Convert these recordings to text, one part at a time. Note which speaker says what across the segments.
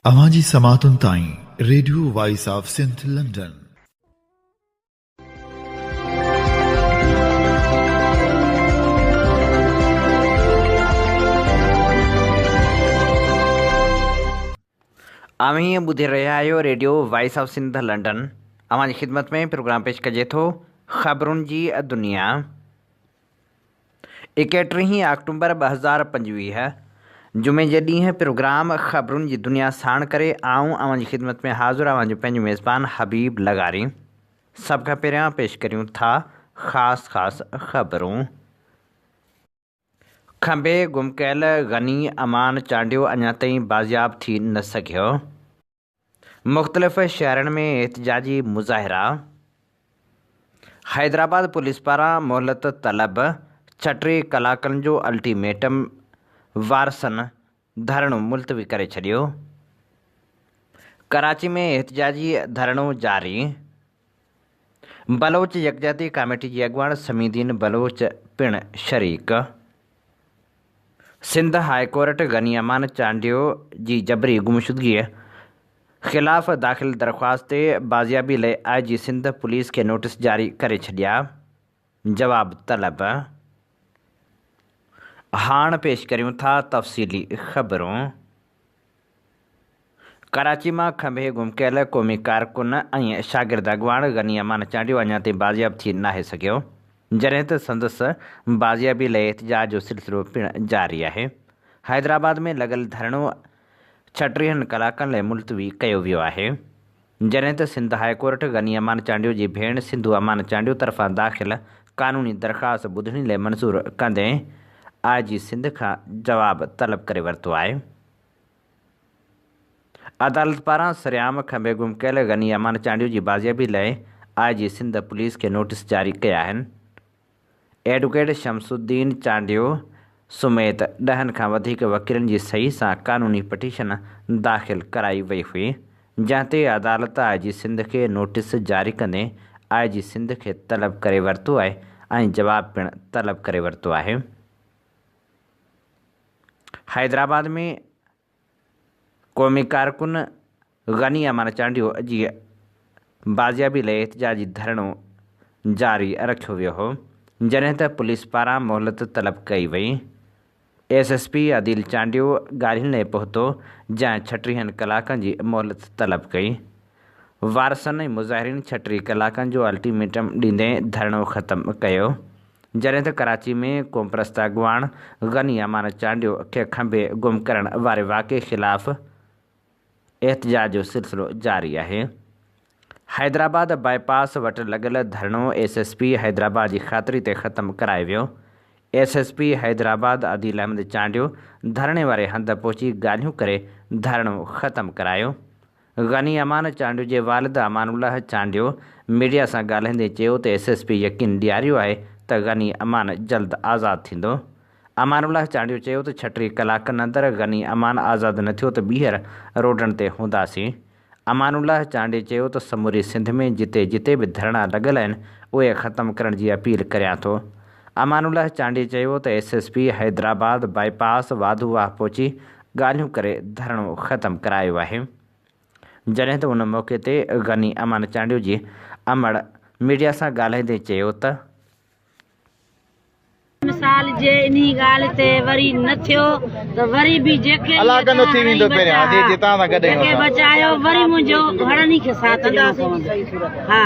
Speaker 1: اوهان جي سماعتن تائين radio voice of Sindh London.
Speaker 2: اوهين ٻڌي رهيا آهيو radio voice of Sindh London. اوهان جي خدمت ۾ پروگرام پيش ڪجي ٿو خبرن جي دنيا. ايڪٽيهين آڪٽومبر 2025 جمعي جي ڏينهن پروگرام خبرن جي دنيا ساڻ ڪري آئون اوهان جي خدمت ۾ حاضر اوهان جو پنهنجو ميزبان حبيب لغاري. سڀ کان پهريان پيش ڪريون ٿا خاص خاص خبرون. کنڀي گم ڪيل غني امان چانڊيو اڃا تائين بازياب ٿي نه سگهيو. مختلف شهرن ۾ احتجاجي مظاهرا، حيدرآباد پوليس پاران مهلت طلب، 36 ڪلاڪن جو الٽيميٽم، وارثن ڌرڻو ملتوي ڪري ڇڏيو. ڪراچي ۾ احتجاجي ڌرڻو جاري، بلوچ يڪجهتي ڪاميٽي جي اڳواڻ سمي دين بلوچ پڻ شريڪ. سنڌ هاء ڪورٽ غني امان چانڊيو جي جبري گمشدگيء خلاف داخل درخواست تي بازيابي لئه آء جي سنڌ پوليس کي نوٽيس جاري ڪري ڇڏيا، جواب طلب. هاڻ پيش ڪريون ٿا تفصيلي خبرون. ڪراچي مان کنڀي گم ڪيل قومي ڪارڪن ۽ شاگرد اڳواڻ غني امان چانڊيو اڃا تائين بازياب ٿي ناهي سگهيو، جڏهن ته سندس بازيابي لئه احتجاج جو سلسلو پڻ جاري آهي. حيدرآباد ۾ لڳل ڌرڻو ڇٽيهن ڪلاڪن لئه ملتوي ڪيو ويو آهي، جڏهن ته سنڌ هاء ڪورٽ غني امان چانڊيو جي ڀيڻ سنڌو امان چانڊيو طرفان داخل قانوني درخواست ٻڌڻي لئه منظور ڪندي آء جي سنڌ کان جواب طلب ڪري ورتو آهي. عدالت پاران سرعام کنڀي گم ڪيل غني امان چانڊيو جي بازيابي لاء آء جي سنڌ پوليس کي نوٽيس جاري ڪيا آهن. ايڊوڪيٽ شمس الدين چانڊيو سميت ڏهن کان وڌيڪ وڪيلن جي صحيح سان قانوني پٽيشن داخل ڪرائي وئي هئي، جنهن تي عدالت آء جي سنڌ کي نوٽيس جاري ڪندي آء جي سنڌ کي طلب ڪري ورتو آهي ۽ جواب پڻ طلب ڪري ورتو آهي. حيدرآباد ۾ قومي ڪارڪن غني امان چانڊيو جي بازيابي لاء احتجاجي ڌرڻو جاري رکيو ويو هو، جڏهن ته پوليس پاران مهلت طلب ڪئي وئي. S S P Adeel Chandio ڳالهين لاء پهتو، جنهن ڇٽيهن ڪلاڪن جي مهلت طلب ڪئي. وارثن ۽ مظاهرين ڇٽيهه ڪلاڪن جو الٽيميٽم ڏيندي ڌرڻو ختم ڪيو، جڏهن ته ڪراچي ۾ قومپرست اڳواڻ غني امان چانڊيو کي کنڀي گم ڪرڻ واري واقعي خلاف احتجاج جو سلسلو جاري آهي. حيدرآباد باء پاس وٽ لڳل ڌرڻو ايس ايس پي حيدرآباد جي خاطري تي ختم ڪرايو ويو. S S P Hyderabad Adeel Ahmed Chandio ڌرڻي واري هنڌ پهچي ڳالهيون ڪري ڌرڻو ختم ڪرايو. غني امان چانڊيو جي والد امان الله چانڊيو ميڊيا سان ڳالهائيندي چيو ته ايس ايس پي يقين ڏياريو آهي ته غني امان جلد آزاد ٿيندو. امان الله چانڊيو چيو ته ڇٽيهه ڪلاڪن اندر غني امان آزاد نه ٿيو ته ٻيهر روڊن تي هونداسين. امان الله چانڊيي چيو ته سموري سنڌ ۾ جتي جتي به ڌرڻا لڳل آهن اهي ختم ڪرڻ جي اپيل ڪريان ٿو. امان الله چانڊيي چيو ته S S P Hyderabad bypass Wadhu Wah پهچي ڳالهيون ڪري ڌرڻو ختم ڪرايو آهي. جڏهن ته ان موقعي تي غني امان چانڊيو جي امڙ ميڊيا سان ڳالهائيندي چيو ته.
Speaker 3: مثال جي انهي ڳالهه تي وري نه ٿيو ته وري به جيڪي
Speaker 4: الله ڪندو ٿي ويندو پهريان اسين جتان سان گڏ آهيون
Speaker 3: جيڪي بچايو وري منهنجو هڙن کي ساٿ ڏيڻو پوندو ها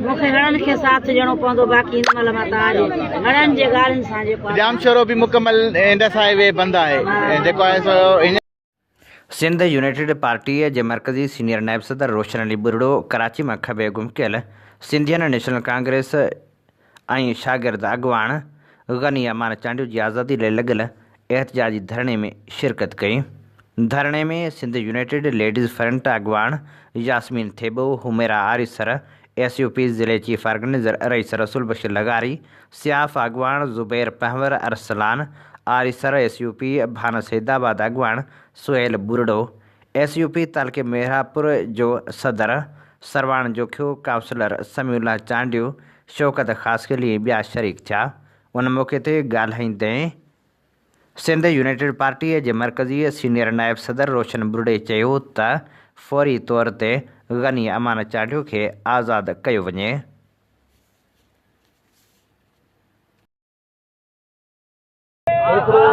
Speaker 3: مون کي هڙن کي ساٿ ڏيڻو پوندو باقي هن مهل مان توهان جي هڙن جي ڳالهين سان جيڪو آهي
Speaker 4: ڄامشورو به مڪمل انڊس هاء وي بند آهي جيڪو آهي سو هينئر.
Speaker 2: سنڌ يونائيٽيڊ پارٽيء جي مرڪزي سينيئر نائب صدر روشن علي ٻرڙو ڪراچي مان کٻي گم ڪيل سنڌين نيشنل ڪانگريس ۽ شاگرد اڳواڻ غني امان چانڊيو جي آزادي لاء لڳل احتجاجي ڌرڻي ۾ شرڪت ڪئي. ڌرڻي ۾ سنڌ يونائيٽيڊ ليڊيز فرنٽ اڳواڻ Yasmin Thebo, Humaira Arisar, S U P ضلعي چيف آرگنائيزر رئيس رسول بخش لغاري، سياف اڳواڻ Zubair Panhwar Arsalan Arisar, S U P Bhan Saeedabad اڳواڻ Sohail Buriro, S U P تعلقي ميرپور جو صدر سرواڻ جوکيو، ڪائونسلر سميع الله چانڊيو، شوڪت خاصخيلي ۽ ٻيا شريڪ ٿيا. ان موقعي تي ڳالهائيندي سنڌ يونائيٽيڊ پارٽيء جي مرڪزي سينيئر نائب صدر روشن ٻرڙي چيو ته فوري طور تي غني امان چانڊيو کي آزاد ڪيو وڃي.
Speaker 5: هڪڙو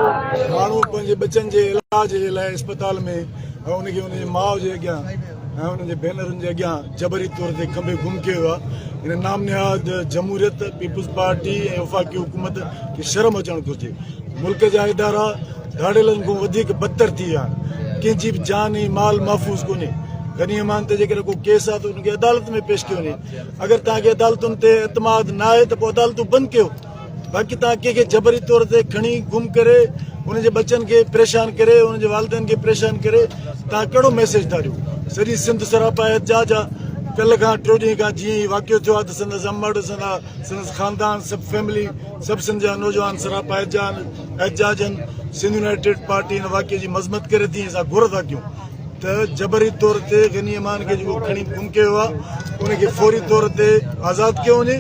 Speaker 5: ماڻهو پنهنجي ٻچن جي علاج جي لاء اسپتال ۾ ۽ ان کي ان جي ماء جي اڳيان ۽ ان جي ڀينرن جي اڳيان جبري طور تي کنڀي گم ڪيو ويو آهي. هن نام نهاد جمهوريت، پيپلز پارٽي ۽ وفاقي حڪومت کي شرم اچڻ گهرجي. ملڪ جا ادارا ڌاڙيلن کان وڌيڪ بدتر ٿي ويا آهن. ڪنهن جي به جان ۽ مال محفوظ ڪونهي. غني امان تي جيڪڏهن ڪو ڪيس آهي ته ان کي عدالت ۾ پيش ڪيو وڃي. اگر توهان کي عدالتن تي اعتماد ناهي ته پوء عدالتون بند ڪيو. باقي توهان ڪنهن کي جبري طور تي کڻي گم ڪري ان جي ٻچن کي پريشان ڪري ان جي والدين کي پريشان ڪري توهان ڪهڙو ميسيج ٿا ڏيو سڄي سنڌ سراپا احتجاج آ ڪلهه کان ٽيو ڏينهن کان جيئن هي واقعو ٿيو آ ته سندس امڙ سندس خاندان سڀ فيملي سڀ سنڌ جا نوجوان سراپا احتجاج آهن سنڌ يونائيٽيڊ پارٽي هن واقعي جي مذمت ڪري ٿي اسان گهر ٿا ڪيون ته جبري طور تي غني امان کي جيڪو کڻي گم ڪيو ويو آهي ان کي فوري طور تي آزاد ڪيو وڃي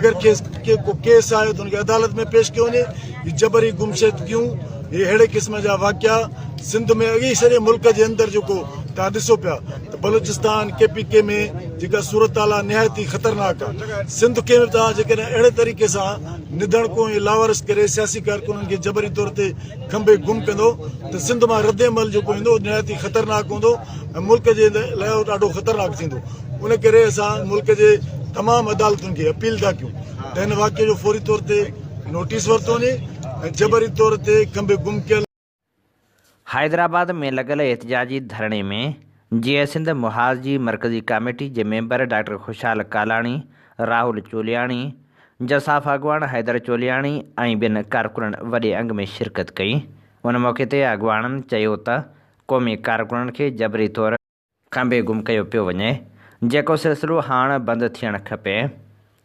Speaker 5: اگر کيس ڪو ڪيس آهي ته ان کي عدالت ۾ پيش ڪيو وڃي هي جبري گمشدگيون هي اهڙي قسم جا واقعا سنڌ ۾ اڳي سڄي ملڪ جي اندر جيڪو تان ڏسو پيا ته بلوچستان ڪي پي ڪي ۾ جيڪا صورتحال آهي نهايت ئي خطرناڪ آهي سنڌ کي به تان جيڪڏهن اهڙي طريقي سان نڌڻڪو ۽ لاوارث ڪري سياسي ڪارڪنن کي جبري طور تي کنڀي گم ڪندو ته سنڌ مان رد عمل جيڪو ايندو نهايت ئي خطرناڪ هوندو ۽ ملڪ جي لاء ڏاڍو خطرناڪ ٿيندو ان ڪري اسان ملڪ جي تمام عدالتن کي اپيل ٿا ڪيون ته هن واقعي جو فوري طور تي نوٽيس ورتو وڃي ۽ جبري طور تي کنڀي گم ڪيل.
Speaker 2: حيدرآباد ۾ لڳل احتجاجي ڌرڻي ۾ جيئي سنڌ محاذ جي مرڪزي ڪاميٽي جي ميمبر ڊاڪٽر خوشحال ڪالاڻي، راهول چولياڻي، جساف اڳواڻ حيدر چولياڻي ۽ ٻين ڪارڪنن وڏي انگ ۾ شرڪت ڪئي. ان موقعي تي اڳواڻن چيو ته قومي ڪارڪنن کي جبري طور کنڀي گم ڪيو پيو وڃي، جيڪو سلسلو هاڻ بند ٿيڻ کپي.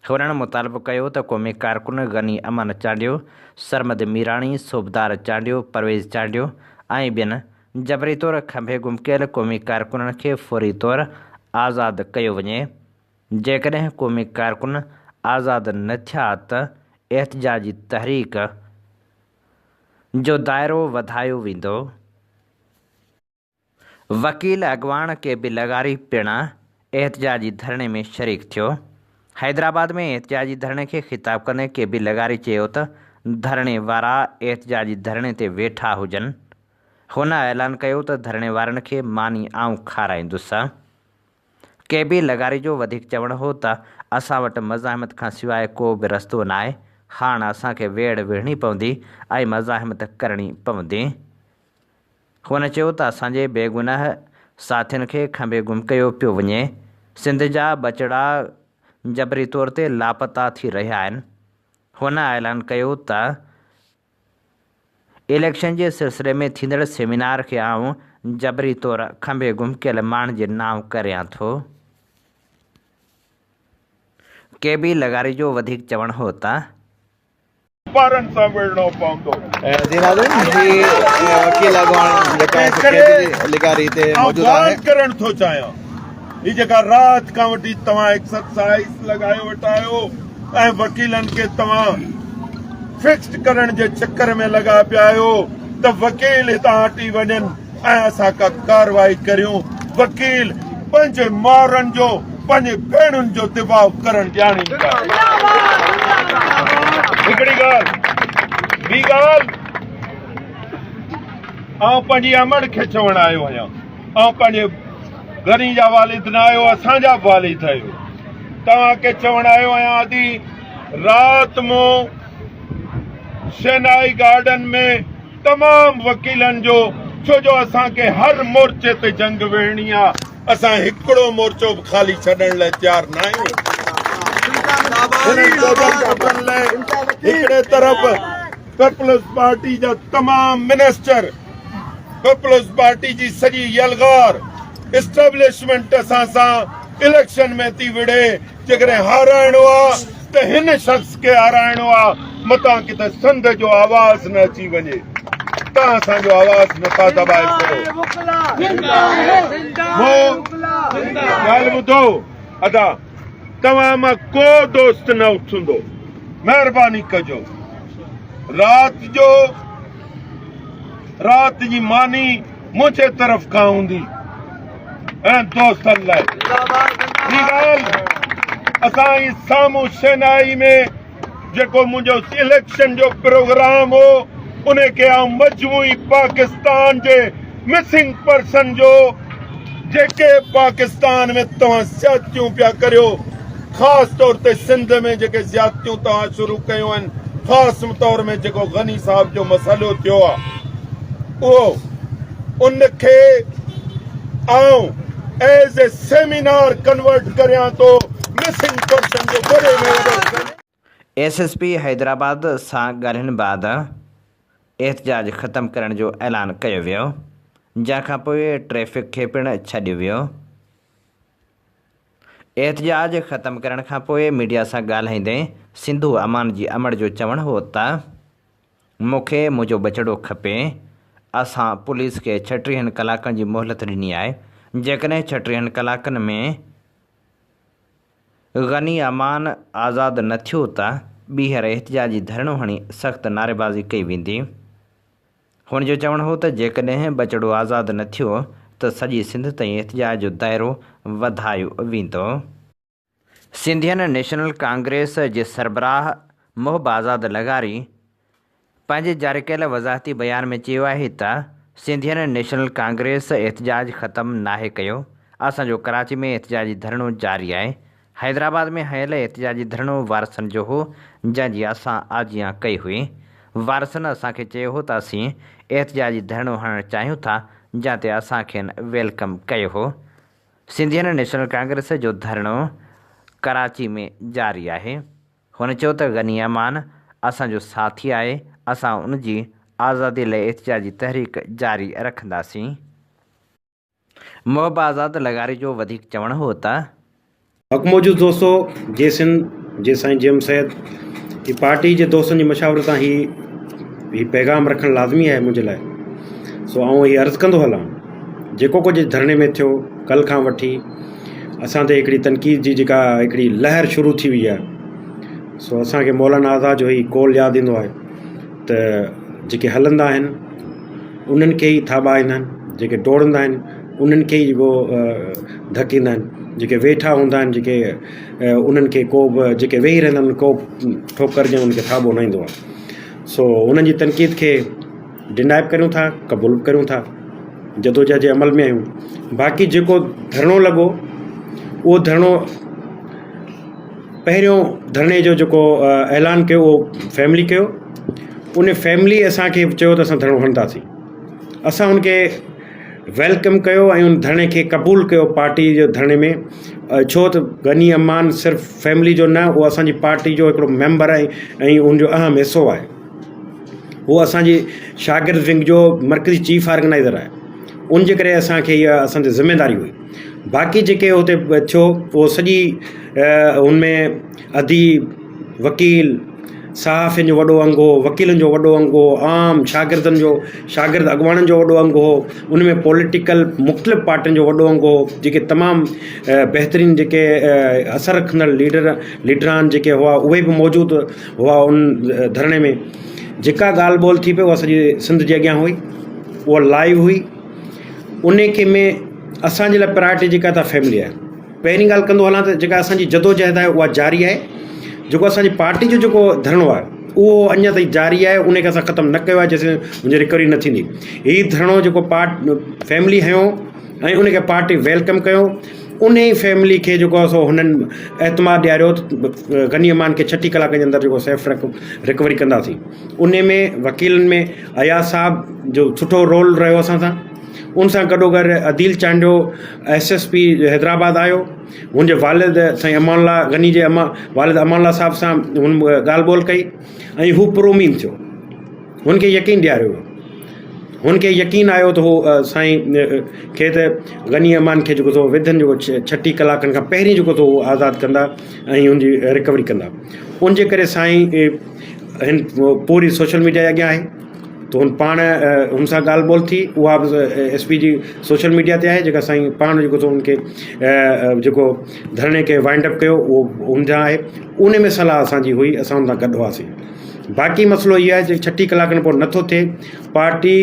Speaker 2: هنن مطالبو ڪيو ته قومي ڪارڪن غني امان چانڊيو، سرمد ميراڻي، صوبدار چانڊيو، پرويز چانڊيو ۽ ٻين جبري طور کنڀي گم ڪيل قومي ڪارڪنن کي فوري طور آزاد ڪيو وڃي. جيڪڏهن قومي ڪارڪن آزاد نه ٿيا ته احتجاجي تحريڪ جو دائرو وڌايو ويندو. وڪيل اڳواڻ ڪي بي لغاري پڻ احتجاجي ڌرڻي ۾ شريڪ ٿيو. حيدرآباد ۾ احتجاجي ڌرڻي کي خطاب ڪندي ڪي بي لغاري چيو ته ڌرڻي وارا احتجاجي ڌرڻي تي ويٺا هجن. هن اعلان ڪيو ته ڌرڻي وارن کي ماني آئون کارائيندس. ڪي بي لغاري جو وڌيڪ چوڻ هو ته اسان وٽ مزاحمت کان سواء ڪو به رستو ناهي، هاڻ اسان کي ويڙهه وڙهڻي پوندي ۽ مزاحمت ڪرڻي پوندي. هن چيو ته اسان جي بيگناهه ساٿين کي کنڀي گم ڪيو پيو وڃي، سنڌ جا ٻچڙا جبري طور تي لاپتا ٿي رهيا آهن. هن اعلان ڪيو ته اليڪشن جي سلسلي ۾ ٿيندڙ سيمينار کي آئون جبري طور کنڀي گم ڪيل ماڻهن جي نانء ڪريان ٿو. ڪي بي لغاري جو وڌيڪ چوڻ هو ته.
Speaker 6: وارن سان وڙهڻو پوندو.
Speaker 4: جي ناظرين هي وڪيل اڳواڻ جيڪا آهي سو ڪي بي لغاري هتي موجود آهي.
Speaker 6: آئون ڪرڻ ٿو چاهيان هي جيڪا رات کان وٺي توهان ايڪسرسائيز لڳايو ويٺا آهيو ۽ وڪيلن کي توهان فڪسڊ ڪرڻ جي چڪر ۾ لڳا پيا آهيو ته وڪيل هتان هٽي وڃن ۽ اسان ڪا ڪارروائي ڪريون، وڪيل پنهنجي مائرن جو پنهنجي ڀيڻن جو دفاع ڪرڻ ڄاڻين ٿا. هڪڙي ڳالهه، ٻي ڳالهه آئون پنهنجي امڙ کي چوڻ آيو آهيان، آئون پنهنجي غني جا والد نه آهيو اسان جا به والد آهيو، توهان کي چوڻ آيو آهيان ادي رات مون شهنائي گارڊن ۾ تمام وڪيلن جو ڇو جو اسان کي هر مورچي تي جنگ وڙهڻي آ اسان هڪڙو مورچو به خالي ڇڏڻ لاء تيار نه آهيون هڪڙي طرف پيپلز پارٽي جا تمام منسٽر پيپلز پارٽي جي سڄي يلغار اسٽيبلشمينٽ اسان سان اليڪشن ۾ ٿي وڙهي جيڪڏهن هارائڻو آ ته هن شخص کي هارائڻو آ متان ڪٿي سنڌ جو آواز نه اچي وڃي تان اسان جو آواز نه ٿا دٻائي سگهو مون ڳالهه ٻڌو ادا توهان مان ڪو دوست نه اٿندو مهرباني ڪجو رات جو. رات جي ماني منهنجي طرف کان هوندي ۽ دوستن لاء ٻي ڳالهه اسان هي سامهون شهنائي ۾ جيڪو منهنجو اليڪشن جو پروگرام هو ان کي آئون مجموعي پاڪستان جي مسنگ پرسن جو جيڪي پاڪستان ۾ توهان زيادتيون پيا ڪريو خاص طور تي سنڌ ۾ جيڪي زيادتيون توهان شروع ڪيون آهن خاص طور ۾ جيڪو غني صاحب جو مسئلو ٿيو آهي اهو ان کي آئون ايز اي سيمينار ڪنورٽ ڪريان ٿو مسنگ پرسن جو وڏي ۾ وڏو.
Speaker 2: ايس ايس پي حيدرآباد سان ڳالهين بعد احتجاج ختم ڪرڻ جو اعلان ڪيو ويو، جنهن کانپوء ٽريفڪ کي پڻ ڇڏيو ويو. احتجاج ختم ڪرڻ کانپوء ميڊيا سان ڳالهائيندي سنڌو امان جي امڙ جو چوڻ هو ته مون کي منهنجو ٻچڙو کپي، اسان پوليس کي ڇٽيهن ڪلاڪن جي مهلت ڏني آهي، جيڪڏهن ڇٽيهن ڪلاڪن ۾ غني امان آزاد نه ٿيو ته ٻيهر احتجاجي ڌرڻو هڻي سخت نعريبازي ڪئي ويندي. هن جو چوڻ هو ته جيڪڏهن ٻچڙو آزاد نه ٿيو ته سڄي سنڌ تائين احتجاج جو دائرو وڌايو ويندو. سنڌين نيشنل ڪانگريس جي سربراهه محب آزاد لغاري پنهنجي جاري ڪيل وضاحتي بيان ۾ چيو آهي ته سنڌين نيشنل ڪانگريس احتجاج ختم ناهي ڪيو، اسان جو ڪراچي ۾ احتجاجي ڌرڻو جاري آهي، حيدرآباد ۾ هنيل احتجاجي ڌرڻو وارثن جو هو جنهن جي اسان آجيان ڪئي هئي، وارثن اسان کي چيو هو ته اسين احتجاجي ڌرڻو هڻڻ چاهيون ٿا جنهن تي اسان کين welcome ڪيو هو، سنڌين نيشنل ڪانگريس جو ڌرڻو ڪراچي ۾ جاري آهي. هن چيو ته غني امان اسان جو ساٿي آهي، اسان ان جي آزادي لاء احتجاجي تحريڪ جاري رکنداسين. محب آزاد لغاري جو وڌيڪ چوڻ هو ته.
Speaker 7: حق موجود دوستو جي سنڌ جي سائين جي ايم سيد جي پارٽي جي دوستن جي مشاورت سان هي هي پيغام رکڻ لازمي آهي منهنجي لاء سو آئون هي عرض ڪندو هلان جيڪو ڪجهه ڌرڻي ۾ ٿيو ڪل کان وٺي اسان تي هڪڙي تنقيد جي جيڪا هڪڙي لهر شروع ٿي وئي آهي سو اسان کي مولانا آزاد جو هي قول ياد ايندو آهي ته جيڪي هلندا آهن انهن کي ئي ٿاٻا ايندا آهن جيڪي ڊوڙندا آهن انهن کي ئي جيڪو ڌڪ ايندا آهن جيڪي ويٺا هوندا آهن جيڪي انهن کي ڪو به جيڪي ويهي رهندا آهن ڪو به ٺوڪر جي انهن کي ٿاٻو نه ايندو آهي سو انهن جي تنقيد کي ڊنائي به ڪريون ٿا قبول به ڪريون ٿا جدوجهد جي عمل ۾ آهيون باقي جيڪو ڌرڻو لڳو اهو ڌرڻو پهريون ڌرڻي جو جيڪو اعلان ڪيو اهو فيملي ڪيو ان فيملي اسانکي چيو ته اسان ڌرڻو هڻنداسين اسان ان کي welcome ڪيو ۽ ان ڌرڻي کي قبول ڪيو پارٽي جو ڌرڻي ۾ ڇو ته غني امان صرف فيملي جو نه اهو اسانجي پارٽي جو هڪڙو ميمبر آهي ۽ ان جو اهم حصو آهي هو اسان جي شاگرد ونگ جو مرڪزي چيف آرگنائيزر آهي ان جي ڪري اسان کي اها اسان تي ذميداري هئي باقي جيڪي هتي ٿيو اهو سڄي ان ۾ اديب وڪيل صحافين جو وڏو انگ هو وڪيلن جو وڏو انگ هو عام شاگردن جو شاگرد اڳواڻن جو وڏو انگ هو ان ۾ پوليٽيڪل مختلف پارٽين جو وڏو انگ هو جيڪي تمام بهترين جيڪي اثر رکندڙ ليڊر ليڊران جيڪي هئا اهي به موجود هئا ان ڌرڻي ۾ جيڪا ڳالهه ٻولهه ٿي پئي اها سڄي سنڌ جي اڳيان هئي اها لائيو هئي ان کي ۾ اسانجي لاء پرائرٽي جيڪا ته فيملي آهي پهرين ڳالهه ڪندو هلان ته جيڪا اسانجي جدوجهد آهي اها جاري آهي جيڪو اسانجي پارٽي جو جيڪو ڌرڻو آهي اهو اڃا تائين جاري آهي ان کي اسان ختم نه ڪيو آهي جيسين ان جي رڪوري نه ٿيندي هي ڌرڻو جيڪو پارٽ فيملي هنيو ۽ ان کي پارٽي welcome ڪيو ان ئي فيملي کي جيڪو آهي سو هنن اعتماد ڏياريو ته غني امان کي ڇٽيهه ڪلاڪن جي اندر جيڪو سيف رڪوري ڪنداسين ان ۾ وڪيلن ۾ اياز صاحب جو سٺو رول رهيو اسان سان ان سان گڏو گڏ Adeel Chandio S S P Hyderabad آيو هن جي والد سائين امان الله غني جي امان والد امان الله صاحب سان هن ڳالهه ٻولهه ڪئي ۽ هو پر اميد ٿيو هن کي يقين ڏياريو ويو. هن کي يقين آيو ته هو سائين کي ته غني امان کي جيڪو سو وڌن جيڪو ڇٽيهه ڪلاڪن کان پهرين جيڪو سو هو آزاد ڪندا ۽ هن جي رڪوري ڪندا ان جي ڪري سائين هن پوري سوشل ميڊيا جي اڳيان آهي ته هن پاڻ هن سان ڳالهه ٻولهه ٿي اها به ايس پي جي سوشل ميڊيا تي آهي جيڪا سائين پاڻ جيڪو سو هن کي جيڪو ڌرڻي کي وائنڊ اپ ڪيو اهو هن جا آهي ان ۾ صلاح اسانجي هئي اسان هن سان گڏ هئاسين. باقي مسئلو اهو آهي جي 36 ڪلاڪن پوء نٿو ٿئي پارٽي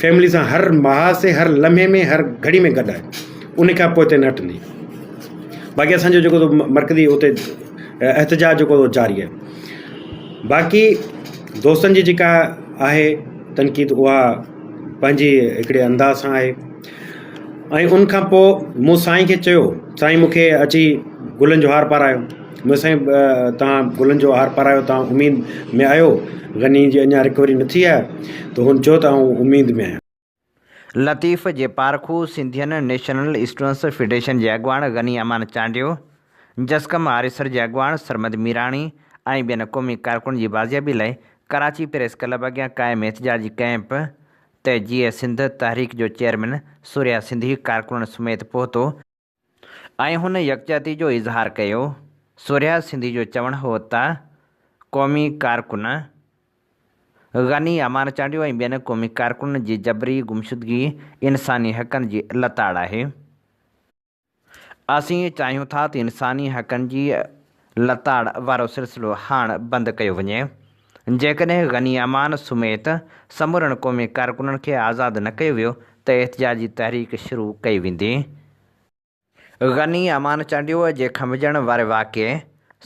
Speaker 7: فيملي سان هر محاذ تي هر لمحي ۾ هر گهڙي ۾ گڏ آهي ان کان پوئتي نه هٽندي باقي اسانجو جيڪو مرڪزي اتي احتجاج جيڪو جاري آهي باقي دوستن جي جيڪا آهي تنقيد اها پنهنجي هڪڙي انداز سان آهي ۽ ان کان پوء مون سائين کي چيو سائين مون کي اچي گلن جو هار پارايو مون سائين توهان گلن جو هار پارايو توهان اميد ۾ آهيو غني جي اڃا رڪوري نه ٿي آهي ته هن چيو ته آئون اميد ۾ آهيان.
Speaker 2: لطيف جي پارکو سنڌين نيشنل اسٽوڊنٽس فيڊريشن جي اڳواڻ غني امان چانڊيو، جسقم آريسر جي اڳواڻ سرمد ميراڻي ۽ ٻين قومي ڪارڪنن جي بازيابي لاء ڪراچي پريس ڪلب اڳيان قائم احتجاجي ڪئمپ تي جيئي سنڌ تحريڪ جو چيئرمين سوريا سنڌي ڪارڪنن سميت پهتو ۽ هن يڪجهتي جو اظهار ڪيو. سوريا سنڌي جو چوڻ هو ته قومي ڪارڪن غني امان چانڊيو ۽ ٻين قومي ڪارڪنن جي جبري گمشدگي انساني حقن جي لتاڙ آهي. اسين چاهيون ٿا ته انساني حقن جي لتاڙ وارو سلسلو هاڻ بند ڪيو وڃي. جيڪڏهن غني امان سميت سمورن قومي ڪارڪنن کي آزاد نه ڪيو ويو ته احتجاجي تحريڪ شروع ڪئي ويندي. غني امان چانڊيو جي کنڀجڻ واري واقعي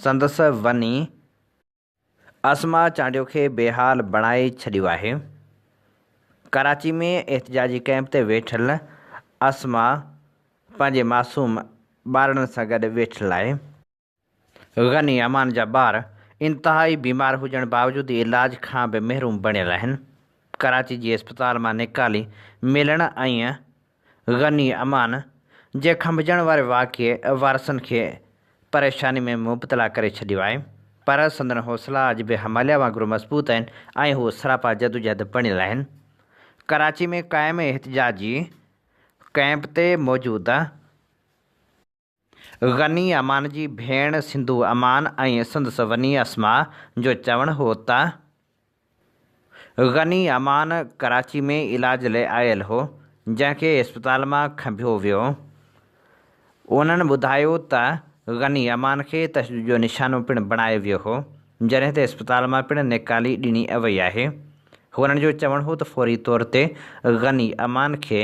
Speaker 2: سندس وني اسماء چانڊيو کي بيحال بڻائي ڇڏيو آهي. ڪراچي ۾ احتجاجي ڪئمپ تي ويٺل اسماء پنهنجي معصوم ٻارڙن سان گڏ ويٺل آهي. غني امان جا ٻار انتهائي بيمار هجڻ باوجود علاج کان به محروم بڻيل آهن. ڪراچي جي اسپتال مان نيڪالي ملڻ ۽ غني امان جي کنڀجڻ واري واقعي وارثن کي پريشاني ۾ مبتلا ڪري ڇڏيو آهي پر سندن حوصلا اڄ به هماليه وانگر مضبوط آهن ۽ هو سراپا جدوجهد بڻيل آهن. ڪراچي ۾ قائم احتجاجي ڪئمپ تي موجود غني امان جي ڀيڻ سنڌو امان ۽ سندس وني اسماء جو چوڻ هو ته غني امان ڪراچي ۾ علاج لئه آيل هو، جنهن کي اسپتال مان کنڀيو ويو. انهن ٻڌايو ته غني امان کي تشدد جو نشانو پڻ بڻايو ويو هو، جڏهن ته اسپتال مان پڻ نيڪالي ڏني وئي آهي. هنن جو چوڻ هو ته فوري طور تي غني امان کي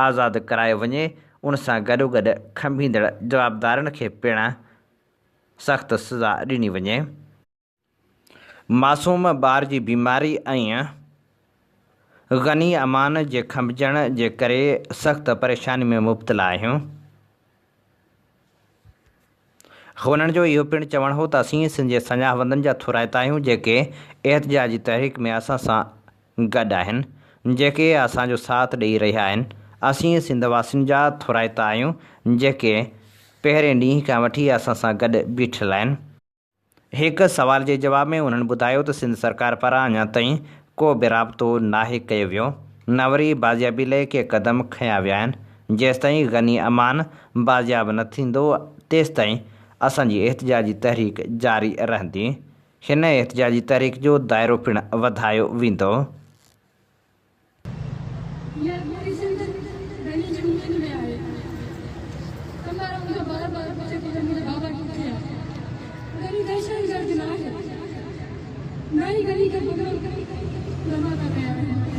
Speaker 2: آزاد ڪرايو وڃي ان سان گڏوگڏ کنڀيندڙ جوابدارن کي پڻ سخت سزا ڏني وڃي. معصوم ٻار جي بيماري ۽ غني امان جي کنڀجڻ جي ڪري سخت پريشاني ۾ مبتلا آهيون. هنن جو اهو پڻ چوڻ هو ته اسين سنڌ جي سڃاهه وندن جا ٿورائتا آهيون جيڪي احتجاجي تحريڪ ۾ اسان سان گڏ آهن، جيڪي اسان جو ساٿ ڏئي رهيا آهن، اسين سنڌ واسين جا ٿورائتا آهيون جيڪي پهرين ڏينهن کان وٺي اسان سان گڏ بيٺل آهن. هڪ سوال جي جواب ۾ انهن ٻڌايو ته سنڌ سرڪار پاران اڃا تائين ڪو به رابطو ناهي ڪيو ويو، نه وري بازيابي لئه ڪي قدم کنيا ويا آهن، جيستائين غني امان بازياب نه ٿيندو تيستائين اسان جي احتجاجي تحريڪ جاري رهندي، هن احتجاجي تحريڪ جو دائرو پڻ وڌايو ويندو.
Speaker 8: هينئر پوري سنڌ غني جي اميد ۾ آهي. قمر مون کان بار بار پڇي ٿي ته منهنجو بابا ڪٿي آهي؟ غني دهشتگرد نه آهي. نه ئي غني کي بم ڌماڪا ڪيا ويا آهن.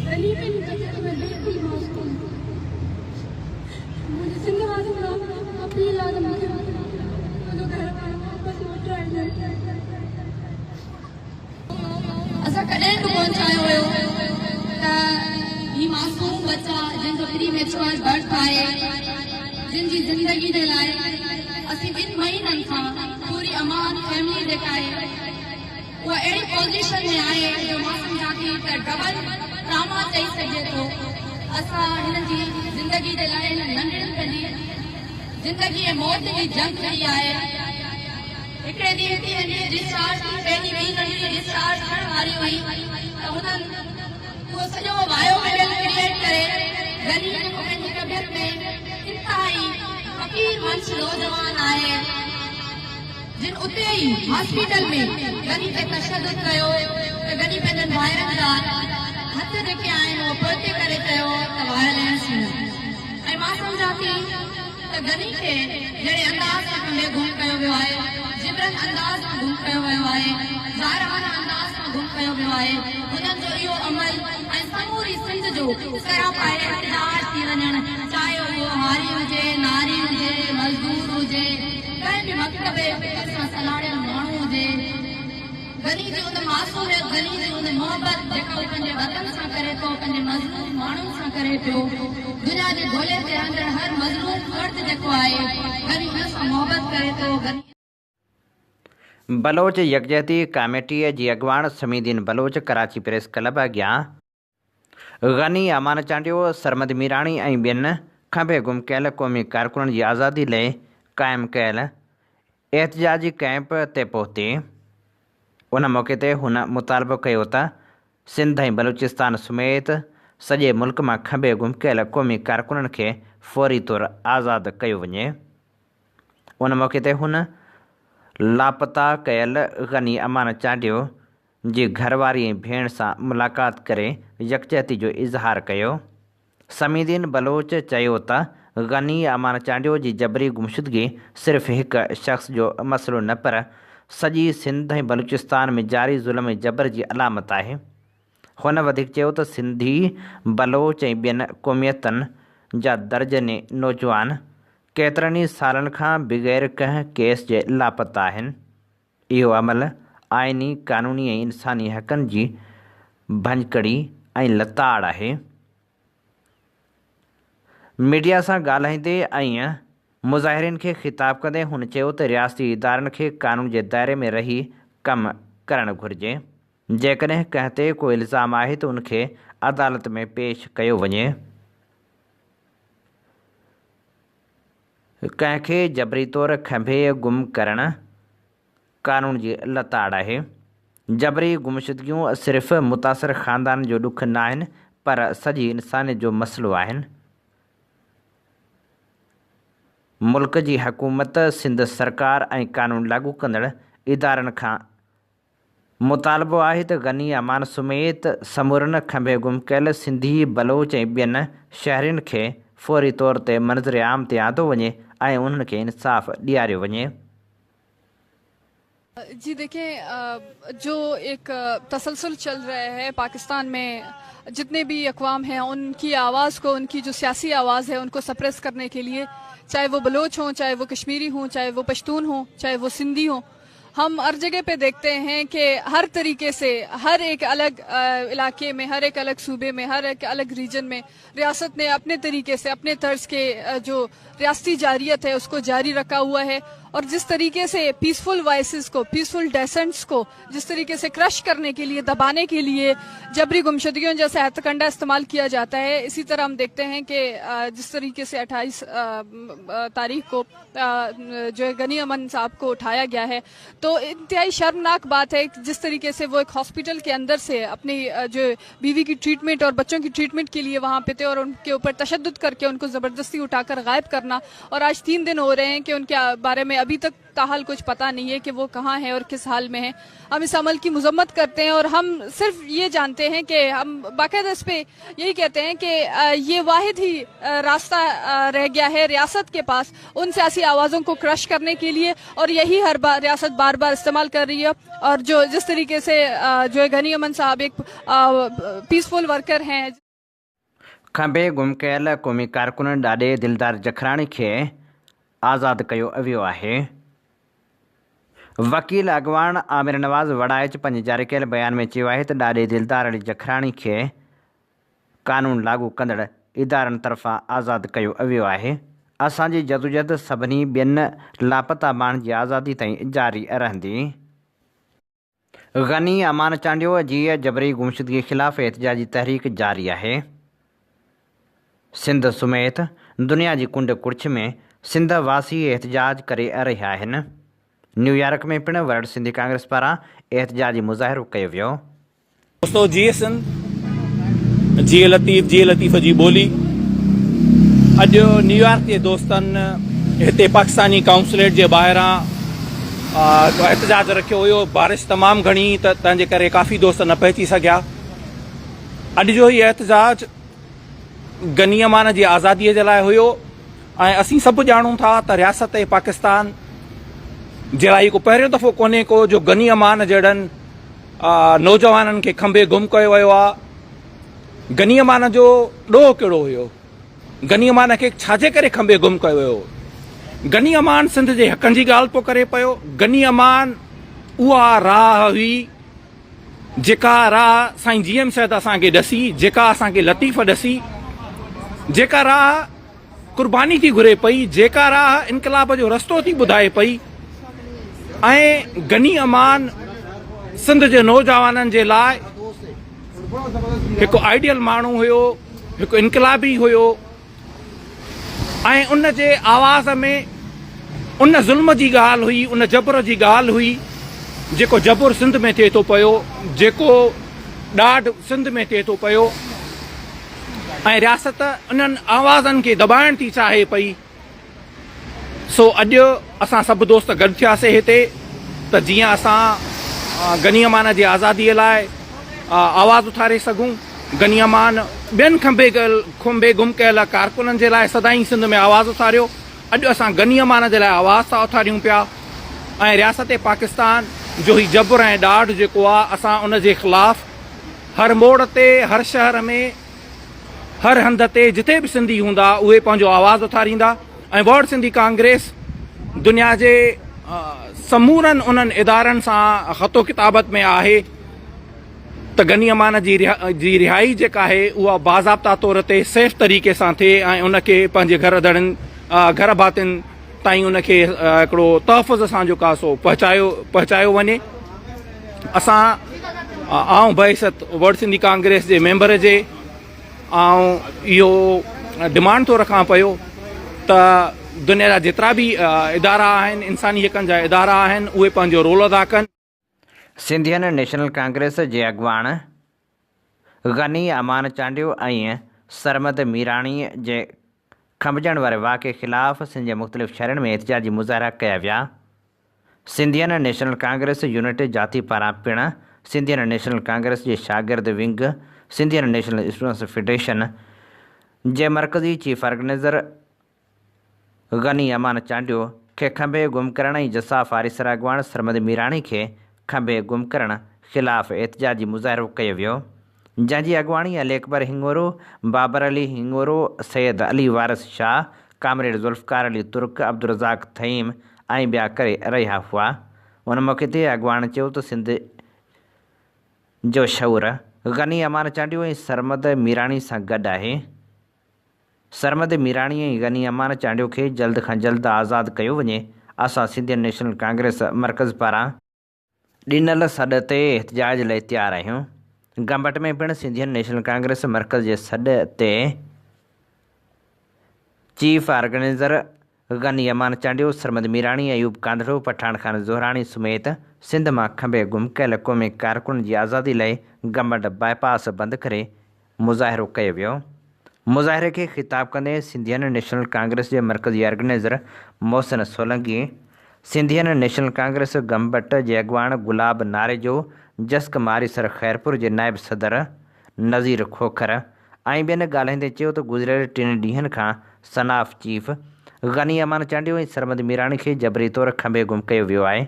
Speaker 8: غني پنهنجي طبيعت ۾ بلڪل معصوم هو. منهنجي سنڌ واسين کان اپيل آهي ته مون کي منهنجو گهر وارو واپس موٽرائي ڏين.
Speaker 9: اسان ڪڏهن به ڪونه چاهيو هيو ته هي معصوم ٻچا جن جو پري ميچوئر برٿ آهي جن جي زندگي جي لاء اسين ٻن مهينن کان پوري امان فيملي جيڪا آهي اها اهڙي پوزيشن ۾ آهي جو مان سمجهان ٿي ته ڊبل ٽراما چئي سگهجي ٿو اسان هنن جي زندگي جي لاء هنن ننڍڙين پنهنجي زندگي ۽ موت جي جنگ لڙي آهي. هڪڙي ڏينهن ٿي ننڍڙي ڊسچارج ٿي، پنهنجي ٻي ننڍڙي ڊسچارج ٿيڻ واري هئي ته هنن اهو سڄو وايو ميڊل ڪريئيٽ ڪري غني جيڪو پنهنجي طبيعت ۾ انتهائي فقير منش نوجوان آهي جن اتي ئي هاسپيٽل ۾ غني تي تشدد ڪيو ته غني پنهنجن ڀائرن جا هٿ جيڪي آهن اهو پوئتي ڪري چيو ته وائلينس نه ۽ مان سمجهان ٿي ته غني کي جهڙي انداز سان کنڀي گم ڪيو ويو آهي جن. جبرن انداز مان گم ڪيو ويو آهي، جارحانه انداز مان گم ڪيو ويو آهي، هنن جو اهو عمل ۽ سموري سنڌ جو سراپا احتجاج ٿي وڃڻ، چاهي اهو هاري هجي، ناري هجي، مزدور هجي، ڪنهن به مڪتب فڪر سان سلهاڙيل ماڻهو هجي. غني جي ان معصوميت، غني جي ان محبت جيڪا هو پنهنجي وطن سان ڪري ٿو، پنهنجي مظلوم ماڻهن سان ڪري پيو، دنيا جي گولي تي رهندڙ هر مظلوم فرد جيڪو آهي، غني ان سان محبت ڪري ٿو، غني.
Speaker 2: بلوچ يڪجهتي ڪاميٽيء جي اڳواڻ سمي دين بلوچ ڪراچي پريس ڪلب اڳيان غني امان چانڊيو، سرمد ميراڻي ۽ ٻين کنڀي گم ڪيل قومي ڪارڪنن جي آزادي لئي قائم ڪيل احتجاجي ڪئمپ تي پهتي. ان موقعي تي هن مطالبو ڪيو ته سنڌ ۽ بلوچستان سميت سڄي ملڪ مان کنڀي گم ڪيل قومي ڪارڪنن کي فوري طور آزاد ڪيو وڃي. ان موقعي تي هن لاپتا ڪيل غني امان چانڊيو جي گهرواري ۽ ڀيڻ سان ملاقات ڪري يڪجهتي جو اظهار ڪيو. سمي دين بلوچ چيو ته غني امان چانڊيو جي جبري گمشدگي صرف هڪ شخص جو مسئلو نه پر سڄي سنڌ ۽ بلوچستان ۾ جاري ظلم ۽ جبر جي علامت آهي. هن وڌيڪ چيو ته سنڌي، بلوچ ۽ ٻين قوميتن جا درجنين نوجوان ڪيترن ئي سالن کان بغير ڪنهن ڪيس جي لاپتا آهن. اهو عمل آئيني، قانوني ۽ انساني حقن جي ڀڃڪڙي ۽ لتاڙ آهي. ميڊيا سان ڳالهائيندي ۽ مظاهرين کي خطاب ڪندي هن چيو ته رياستي ادارن کي قانون جي دائري ۾ رهي ڪم ڪرڻ گهرجي، جيڪڏهن ڪنهن تي ڪو الزام آهي ته ان کي عدالت ۾ پيش ڪيو وڃي. ڪنهن کي جبري طور کنڀي گم ڪرڻ قانون جي لتاڙ آهي. جبري گمشدگيون صرف متاثر خاندانن جو ڏک ناهن پر سڄي انسانيت جو مسئلو آهن. ملڪ جي حڪومت، سنڌ سرڪار ۽ قانون لاڳو ڪندڙ ادارن کان مطالبو آهي ته غني امان سميت سمورن کنڀي گم ڪيل سنڌي، بلوچ ۽ ٻين شهرين کي فوري طور تي منظر عام تي آندو وڃي ۽ انهن کي انصاف ڏياريو وڃي.
Speaker 10: جي ديکين جو ايڪ تسلسل چل رها هي پاڪستان ۾ جتني بي اقوام هين ان ڪي آواز ڪو ان ڪي جو سياسي آواز هي ان ڪو سپريس ڪرني ڪي ليي چاهي وو بلوچ هون چاهي وو ڪشميري هون چاهي وو پشتون هون چاهي وو سنڌي هون هم هر جگه پي ديکتي هين ڪي هر طريقي سي هر ايڪ الگ علاقي ۾ هر ايڪ الگ صوبي ۾ هر ايڪ الگ ريجن ۾ رياست ني اپني طريقي سي اپني طرز ڪي جو رياستي جاريت هي اس ڪو جاري رکا هوا هي اور جس طريقي سي پيسفل وائسز ڪو پيسفل ڊيسنٽس ڪو جس طريقي سي ڪرش ڪرني ڪي ليي دباني ڪي ليي جبري گمشدگيون جيسي هٿڪنڊا استعمال ڪيا جاتا هي اسي طرح هم ديکتي هين ڪي جس طريقي سي اٺائيس تاريخ ڪو جو هي غني امن صاحب ڪو اٺايا گيا هي تو انتهائي شرمناڪ بات هي جس طريقي سي وو ايڪ هاسپيٽل ڪي اندر سي اپني جو بيوي ڪي ٽريٽمينٽ اور بچون ڪي ٽريٽمينٽ ڪي ليي وهان پي ٿي اور ان ڪي اوپر تشدد ڪر ڪي ان ڪو زبردستي اٺا ڪر غائب ڪرنا اور آج تين دن هو رهي هين ڪي ان ڪي باري مين ابي تڪ تاحال ڪجھ پتا نهي هي ڪي وو ڪهان هي اور ڪس حال مين هي هم اس عمل ڪي مذمت ڪرتي هين اور هم صرف يه جانتي هين ڪي هم باقاعده اس پي يهي ڪهتي هين ڪي يه واحد هي راستہ رهه گيا هي رياست ڪي پاس ان سياسي آوازون ڪو ڪرش ڪرني ڪي ليي اور يهي هر بار رياست بار بار استعمال ڪر رهي هي اور جو جس طريقي سي جو هي غني امن صاحب ايڪ پيسفل ورڪر هين.
Speaker 2: کنڀي گم ڪيل قومي ڪارڪن ڏاڏي دلدار جکراڻي کي آزاد ڪيو ويو آهي. وڪيل اڳواڻ عامر نواز وڙائچ پنهنجي جاري ڪيل بيان ۾ چيو آهي ته ڏاڏي دلدار علي جکراڻي کي قانون لاڳو ڪندڙ ادارن طرفان آزاد ڪيو ويو آهي، اسان جي جدوجهد سڀني ٻين لاپتا ماڻهن جي آزادي تائين جاري رهندي. غني امان چانڊيو جي جبري گمشدگي خلاف احتجاجي تحريڪ جاري آهي. سنڌ سميت دنيا جي ڪنڊ ڪڙڇ ۾ سنڌ واسي احتجاج ڪري رهيا آهن. نيويارڪ ۾ پڻ ورلڊ سنڌي ڪانگريس پاران احتجاجي مظاهرو ڪيو ويو.
Speaker 11: دوستو جيئي سنڌ جيئي لطيف جيئي لطيف جي ٻولي اڄ نيويارڪ جي دوستن هتي پاڪستاني ڪائونسليٽ جي ٻاهران احتجاج رکيو هيو بارش تمام گهڻي ته تنهن جي ڪري ڪافي دوست نه پهچي سگهيا اڄ جو هي احتجاج غني امان جي آزادي جي لاء هيو ۽ اسين سڀ ڄاڻون ٿا ته رياست پاڪستان جي لاء هي ڪو پهريون دفعو ڪونهي ڪو جو غني امان جهڙن نوجوانن کي کنڀي گم ڪيو ويو آ. غني امان جو ڏوهه ڪهڙو هيو؟ غني امان کي ڇا جي ڪري کنڀي گم ڪيو ويو؟ غني امان سنڌ جي حقن جي ڳالهه پيو ڪري پيو. غني امان اها راهه هئي جيڪا راهه سائين جي ايم سيد اسان کي ڏسي، جيڪا اسان کي لطيف ڏسي، جيڪا راهه قرباني ٿي گهري پئي، جيڪا راهه انقلاب جو رستو ٿي ٻڌائي پئي ۽ غني امان سنڌ جي نوجوانن جي لاء هڪ آئيڊيل ماڻهو هيو، هڪ انقلابي هيو ۽ ان جي آواز ۾ ان ظلم جي ڳالهه هئي، ان جبر جي ڳالهه هئي، جيڪو جبر سنڌ ۾ ٿئي ٿو پيو، جيڪو ڏاڍ سنڌ ۾ ٿئي ٿو پيو. ۽ رياست انهن آوازن کي دٻائڻ ٿي چاهي پئي سو اڄ اسان سڀ دوست گڏ ٿياسي هتي ته جيئن اسان غني امان جي آزادي لاء آواز اٿاري سگهون غني امان ٻين کنڀي کنڀي گم ڪيل ڪارڪنن جي لاء سدائين سنڌ ۾ آواز اٿاريو اڄ اسان غني امان جي لاء آواز ٿا اٿاريون پيا ۽ رياست پاڪستان جو هي جبر ۽ ڏاڍ جيڪو آ اسان ان جي خلاف هر موڙ تي، هر شهر ۾، هر هنڌ تي جتي به سنڌي هوندا اهي پنهنجو آواز اٿاريندا ۽ ورلڊ سنڌي ڪانگريس دنيا جي سمورن انهن ادارن سان خط و ڪتابت ۾ آهي ته غني امان جي جي رهائي جيڪا آهي اها باضابطا طور تي سيف طريقي سان ٿئي ۽ ان کي پنهنجي گهر ڌڻين گهر ڀاتين تائين ان کي هڪڙو تحفظ سان جيڪو آهي سو پهچايو پهچايو وڃي اسان آئون بحيثيت ورلڊ سنڌي ڪانگريس جي ميمبر جي آئون اهو ڊمانڊ ٿو رکان پيو ته دنيا جا جيترا به ادارا آهن انساني حقن جا ادارا آهن اهي پنهنجو رول ادا ڪن.
Speaker 2: سنڌين نيشنل ڪانگريس جي اڳواڻ غني امان چانڊيو ۽ سرمد ميراڻي جي کنڀجڻ واري واقعي خلاف سنڌ جي مختلف شهرن ۾ احتجاجي مظاهرا ڪيا ويا. سنڌين نيشنل ڪانگريس يونٽ جاتي پاران پڻ سنڌين نيشنل ڪانگريس جي شاگرد ونگ سنڌين نيشنل اسٽوڊنٽس فيڊريشن جي مرڪزي چيف آرگنائيزر غني امان چانڊيو کي کنڀي گم ڪرڻ ۽ جساف آريسر اڳواڻ سرمد ميراڻي کي کنڀي گم ڪرڻ خلاف احتجاجي مظاهرو ڪيو ويو، جنهن جي اڳواڻي علي اڪبر هڱورو، بابر علي هڱورو، سيد علي وارث شاهه، ڪامريڊ ذوالفقار علي ترڪ، عبدالرزاق ٿهيم ۽ ٻيا ڪري رهيا هئا. ان موقعي تي اڳواڻن چيو ته سنڌ جو شعور غني امان چانڊيو ۽ سرمد ميراڻي سان گڏ آهي. سرمد ميراڻي ۽ غني امان چانڊيو کي جلد کان جلد آزاد ڪيو وڃي، اسان سنڌين نيشنل ڪانگريس مرڪز پاران ڏنل سڏ تي احتجاج لئي تيار آهيون، گمبٽ ۾ پڻ سنڌين نيشنل ڪانگريس مرڪز جي سڏ تي چيف آرگنائيزر غني امان چانڊيو، سرمد ميراڻي، ايوب ڪانڌڙو، پٺاڻ خان زهراڻي سميت سنڌ مان کنڀي گم ڪيل قومي ڪارڪنن جي آزادي لئي گمبٽ باء پاس بند ڪري مظاهرو ڪيو ويو. مظاهري کي خطاب ڪندي سنڌين نيشنل ڪانگريس جي مرڪزي organiser Mohsin Solangi, Sindhian national congress Gambat جي اڳواڻ گلاب ناريجو، جسق ماريسر خيرپور جي نائب صدر نذير کوکر ۽ ٻين ڳالهائيندي چيو ته گذريل ٽن ڏينهن کان صناف چيف غني امان چانڊيو ۽ سرمد ميراڻي کي جبري طور کنڀي گم ڪيو ويو آهي.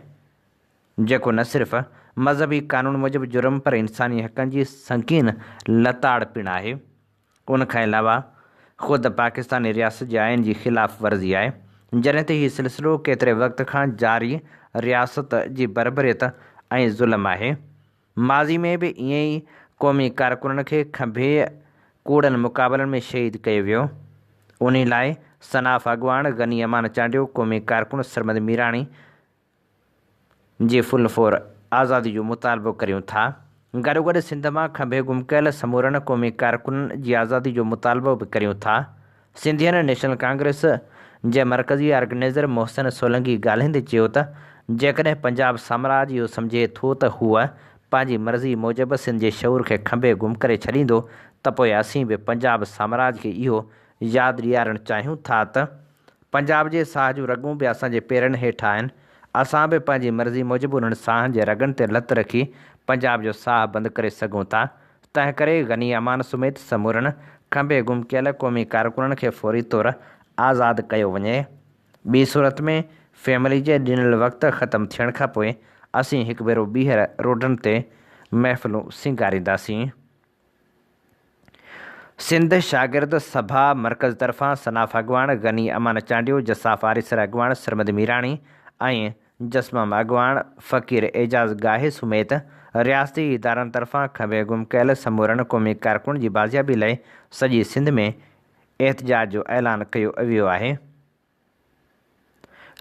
Speaker 2: جيڪو نه صرف مذهبي قانون موجب جرم پر انساني حقن جي سنگين لتاڙ پڻ آهي. ان کان علاوه خود پاڪستاني رياست جي آئين جي خلاف ورزي آهي. جڏهن ته هي سلسلو ڪيتري وقت کان جاري رياست جي بربريت ۽ ظلم آهي. ماضي ۾ به ائين ئي قومي ڪارڪنن کي کنڀي ڪوڙن مقابلن ۾ شهيد ڪيو ويو. انهي لاء صناف اڳواڻ غني امان چانڊيو، قومي ڪارڪن سرمد ميراڻي، جي فل فور آزادي جو مطالبو ڪريون ٿا. گڏوگڏ سنڌ مان کنڀي گم ڪيل سمورن قومي ڪارڪنن جي آزادي جو مطالبو به ڪريون ٿا. سنڌين نيشنل ڪانگريس جي مرڪزي آرگنائيزر محسن سولنگي ڳالهائيندي چيو ته جيڪڏهن پنجاب سامراج اهو سمجهي ٿو ته هو پنهنجي مرضي موجب سنڌ جي شعور کي کنڀي گم ڪري ڇڏيندو ته پوء اسين به پنجاب سامراج کي اهو ياد ڏيارڻ چاهيون ٿا ته پنجاب جي ساهه جون رڳون به اسان جي پيرن هيٺ آهن. اسان به پنهنجي مرضي موجب انهن ساهن جي رڳن تي لت رکي پنجاب جو ساهه بند ڪري سگهون ٿا. تنهنڪري غني امان سميت سمورن کنڀي گم ڪيل قومي ڪارڪنن کي فوري طور آزاد ڪيو وڃي. ٻي صورت ۾ فيملي جي ڏنل وقت ختم ٿيڻ کانپوء اسين هڪ ڀيرو ٻيهر روڊن تي محفلون سينگارينداسين. سنڌ شاگرد سڀا مرڪز طرفان صناف اڳواڻ غني امان چانڊيو، جساف آريسر اڳواڻ سرمد ميراڻي ۽ جسمم اڳواڻ فقير اعجاز ڳاهي سميت رياستي ادارن طرفان کنڀي گم ڪيل سمورن قومي ڪارڪن جي بازيابي لئي سڄي سنڌ ۾ احتجاج جو اعلان ڪيو ويو آهي.